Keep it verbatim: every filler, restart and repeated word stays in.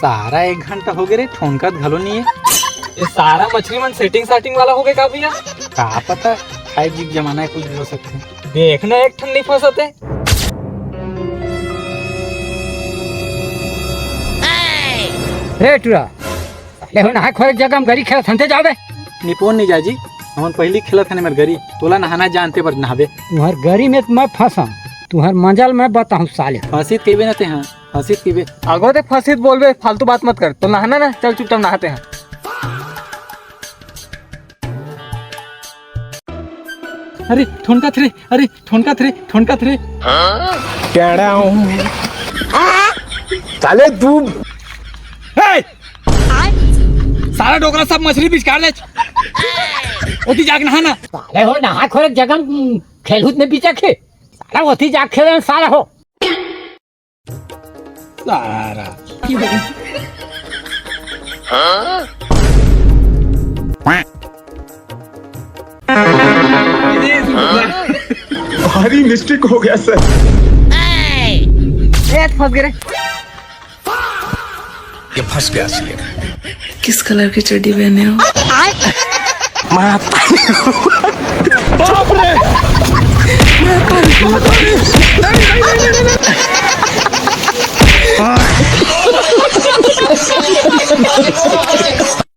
सारा एक घंटा हो गए रे, ठोनकत घलो नहीं है। ये सारा मछली मन सेटिंग साटिंग वाला हो गए का भैया? का पता, फाइव जी के जमाना है, कुछ भी हो सकते हैं। देखना एक ठन नहीं फंसते। रे टुरा, साले हो नहाए खोरे जगह हम गरी खेलत हन ते जाबे। निपोन नहीं जाजी, हमन पहली खेलत हन मेर गरी, तोला नहाना जानते बर नहाबे। तुम्हार गरी में मैं फंसा, तुम्हार मजल मैं बताऊं साले। फंसित कहिबे ना ते हाँ, फंसित कहिबे। आगो ते फंसित बोलबे, फालतू बात मत कर। तो नहाना ना, चल चुपचाप नहाते हैं। अरे ठोनकत रे, अरे ठोनकत रे, ठोनकत रे। टेढ़ा हूँ। साले तू। ए! सारा डोकरा सब मछली बिचकार ले। ओती जाके नहाना। साले हो नहाए खोरे जगह खेलूत में बिचा खे। साला ओती जाके खेले साला हो। सारा। भारी मिस्टेक हो गया सर। ए, फंस गए रे। ये फंस गया सी। किस कलर की चड्डी पहने हो?